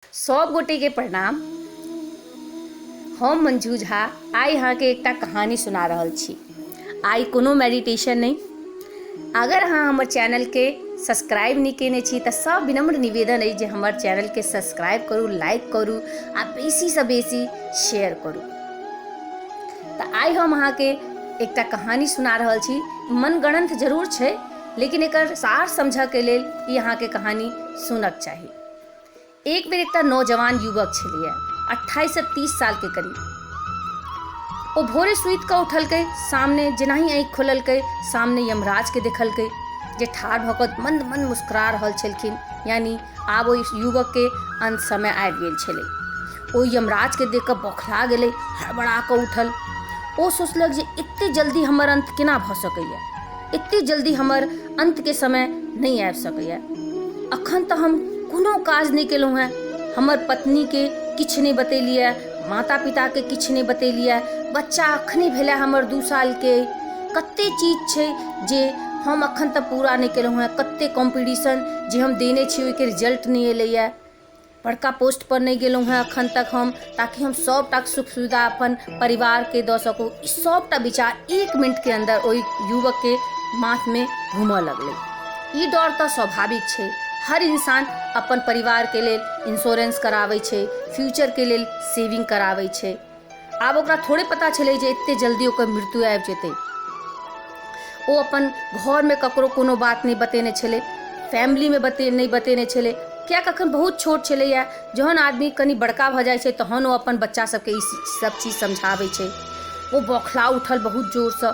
सब गोटेके प्रणाम। हम मंजू झा आइ अहाँके एकटा कहानी सुना रहल छी। आइ कोनो मेडिटेशन नहि। अगर अहाँ हमर चैनलके सब्सक्राइब नहि कयने छी तऽ सब विनम्र निवेदन अछि जे हमर चैनलके सब्सक्राइब करू, लाइक करू आ बेसीसँ बेसी शेयर करू। तऽ आइ हम अहाँके एकटा कहानी सुना रहल छी। मनगढ़ंत जरूर छै, लेकिन एकर सार समझऽके लेल ई अहाँके कहानी सुनक चाही। एक बेर एकटा नौजवान युवक छलैए, 28 से 30 सालके करीब। ओ भोरे सुति कऽ उठलकै। सामने जेनाही आँखि खोललकै, सामने यमराजके देखलकै जे ठाढ़ भऽ कऽ मन्द मन्द मुस्कुरा रहल छलखिन। यानी आब ओहि युवकके अन्त समय आबि गेल छलै। ओ यमराजके देख कऽ बौखला गेलै, हड़बड़ा कऽ उठल। ओ सोचलक जे एते जल्दी हमर अन्त केना भऽ सकैए, एते जल्दी हमर अन्तके समय नहि आबि सकैए। अखन तऽ हम कोनो काज नहि केलहुँ हेँ। हमर पत्नीके किछु नहि बतेलियै, माता पिताके किछु नहि बतेलियै, बच्चा अखने भेलै हमर 2 सालके। कते चीज छै जे हम अखन तक पूरा नहि केलहुँ हेँ। कते कॉम्पिटिशन जे हम देने छी, ओहिके रिजल्ट नहि एलैए। बड़का पोस्टपर नहि गेलहुँ हेँ एखन तक हम, ताकि हम सभटा सुख सुविधा अपन परिवारके दऽ सकू। ई सभटा विचार एक मिनटके अन्दर ओहि युवकके माथमे घूमऽ लगलै। ई डर तऽ स्वाभाविक छै। हर इंसान अपन परिवारके लेल इंश्योरेंस कराबै छै, फ्यूचरके लेल सेविंग कराबै छै। आब ओकरा थोड़े पता छलै जे एतेक जल्दी ओकर मृत्यु आबि जेतै। ओ अपन घरमे ककरो कोनो बात नहि बतेने छलै, फैमिलीमे नहि बतेने छलै, किएक अखन बहुत छोट छलैए। जहन आदमी कनि बड़का भऽ जाइ छै, तहन ओ अपन बच्चा सबके ई सब चीज समझाबै छै। ओ बौखला उठल बहुत जोरसँ।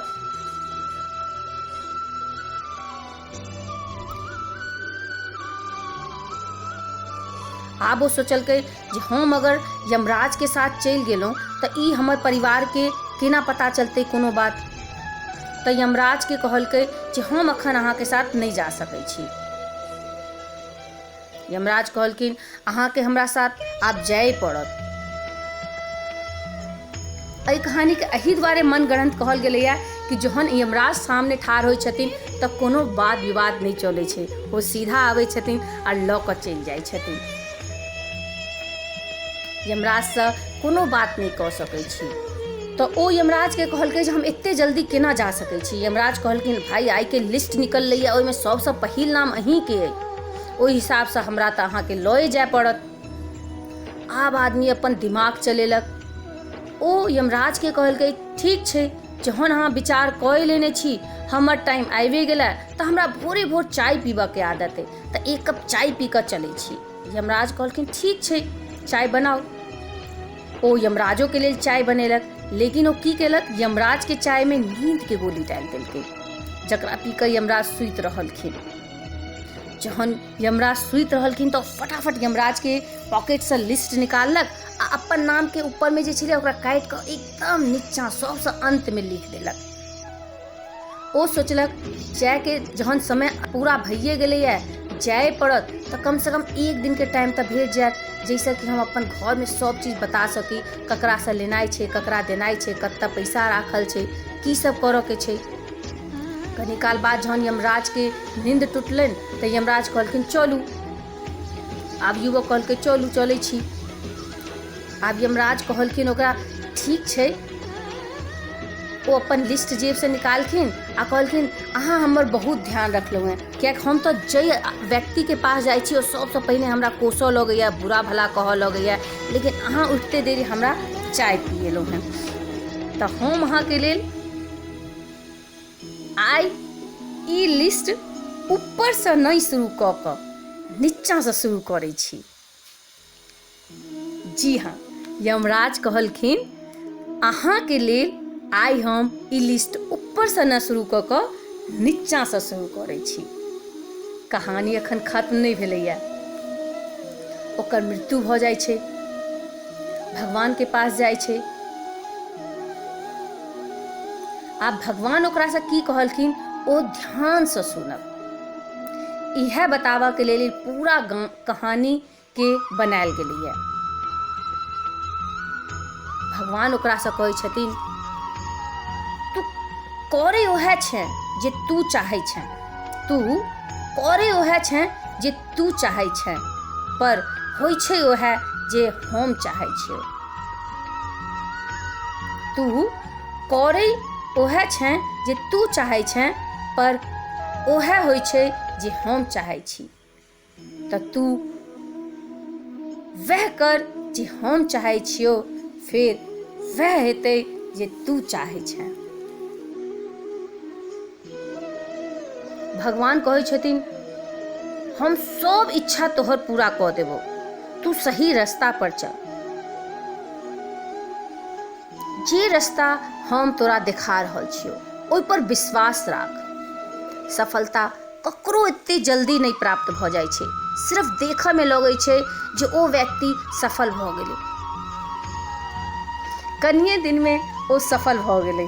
आब ओ सोचलकै जे हम अगर यमराजके साथ चलि गेलहुँ तऽ ई हमर परिवारके केना पता चलतै कोनो बात? तऽ यमराजके कहलकै जे हम अखन अहाँके साथ नहि जा सकै छी। यमराज कहलखिन, अहाँके हमरा साथ आब जाय पड़त। एहि कहानीके एहि दुआरे मनगढ़ंत कहल गेलैए कि जहन यमराज सामने ठाढ़ होइ छथिन तऽ कोनो वाद विवाद नहि चलै छै। ओ सीधा आबै छथिन आ लऽ कऽ चलि जाइ छथिन। यमराजसँ कोनो बात नहि कऽ सकै छी। तऽ ओ यमराजके कहलकै जे हम एतेक जल्दी केना जा सकै छी? यमराज कहलखिन, भाय, आइके लिस्ट निकललैए, ओहिमे सभसँ पहिल नाम अहीँके अइ। ओहि हिसाबसँ हमरा तऽ अहाँके लए जाय पड़त। आब आदमी अपन दिमाग चलेलक। ओ यमराजके कहलकै, ठीक छै, जहन अहाँ विचार कऽ लेने छी, हमर टाइम आबिए गेलै, तऽ हमरा भोरे भोर चाय पीबऽके आदत अइ, तऽ एक कप चाय पी कऽ चलै छी। यमराज कहलखिन, ठीक छै, चाय बनाउ। ओ यमराजोके लेल चाय बनेलक, लेकिन ओ की केलक, यमराजके चायमे नींदके गोली डालि देलकै, जकरा पी कऽ यमराज सुति रहलखिन। जहन यमराज सुति रहलखिन तऽ फटाफट यमराजके पॉकेटसँ लिस्ट निकाललक आ अपन नामके ऊपरमे जे छलै, ओकरा काटि कऽ एकदम नीचाँ सभसँ अन्तमे लिख देलक। ओ सोचलक, जायके जहन समय पूरा भइए गेलैए, जाय पड़त, तऽ कमसँ कम एक दिनके टाइम तऽ भेट जायत, जाहिसँ कि हम अपन घरमे सभ चीज बता सकी, ककरासँ लेनाइ छै, ककरा देनाइ छै, कतऽ पैसा राखल छै, की सब करऽके छै। कनी काल बाद जहन यमराजके नींद टूटलनि तऽ यमराज कहलखिन, चलू। आब युवक कहलकै, चलू, चलै छी। आब यमराज कहलखिन ओकरा, ठीक छै। ओ अपन लिस्ट जेबसँ निकालखिन आ कहलखिन, अहाँ हमर बहुत ध्यान रखलहुँ हेँ, किएकि हम तऽ जाहि व्यक्तिके पास जाइ छी, ओ सभसँ पहिने हमरा कोसऽ लगैए, बुरा भला कहऽ लगैए, लेकिन अहाँ उठिते देरी हमरा चाय पिएलहुँ हेँ, तऽ हम अहाँके लेल आइ ई लिस्ट ऊपरसँ नहि शुरू कऽ कऽ नीचाँसँ शुरू करै छी। जी हाँ, यमराज कहलखिन, अहाँके लेल आइ हम ई लिस्ट ऊपरसँ नहि शुरू कऽ कऽ नीचाँसँ शुरू करै छी। कहानी एखन खत्म नहि भेलैए। ओकर मृत्यु भऽ जाइ छै, भगवानके पास जाइ छै। आब भगवान ओकरासँ की कहलखिन, ओ ध्यानसँ सुनब। इएह बताबऽके लेल ई पूरा कहानीके बनायल गेलैए। भगवान ओकरासँ कहै छथिन, तू करै उएह छै जे तू चाहै छै, तू करै उएह छै जे तू चाहै छै, पर होइ छै उएह जे हम चाहै छियौ। तू करै ओएह छेँ जे तू चाहै छेँ, पर ओएह होइ छै जे हम चाहै छी। तऽ तू वएह कर जे हम चाहै छियौ, फेर वएह हेतै जे तू चाहै छेँ। भगवान कहै छथिन, हम सब इच्छा तोहर पूरा कऽ देबौ, तू सही रास्ता पर चल। जे रास्ता हम तोरा देखा रहल छियौ ओहिपर विश्वास राख। सफलता ककरो एते जल्दी नहि प्राप्त भऽ जाइ छै। सिर्फ देखऽमे लगै छै जे ओ व्यक्ति सफल भऽ गेलै, कनिये दिनमे ओ सफल भऽ गेलै,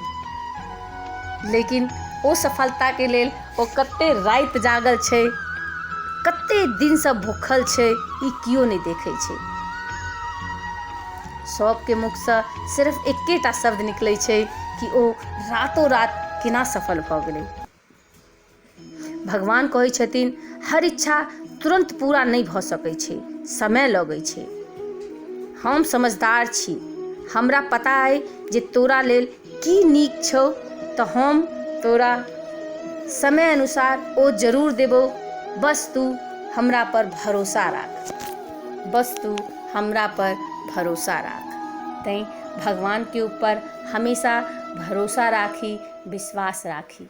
लेकिन ओ सफलताके लेल ओ कते राति जागल छै, कते दिनसँ भूखल छै, ई केओ नहि देखै छै। सबके मुखसँ सिर्फ एकेटा शब्द निकलै छै कि ओ रातो रात केना सफल भऽ गेलै। भगवान कहै छथिन, हर इच्छा तुरन्त पूरा नहि भऽ सकै छै, समय लगै छै। हम समझदार छी, हमरा पता अइ जे तोरा लेल की नीक छौ, तऽ हम तोरा समय अनुसार ओ जरूर देबौ। बस तू हमरा पर भरोसा राख, बस तू हमरा पर भरोसा राख। तैँ भगवानके ऊपर हमेशा भरोसा राखी, विश्वास राखी।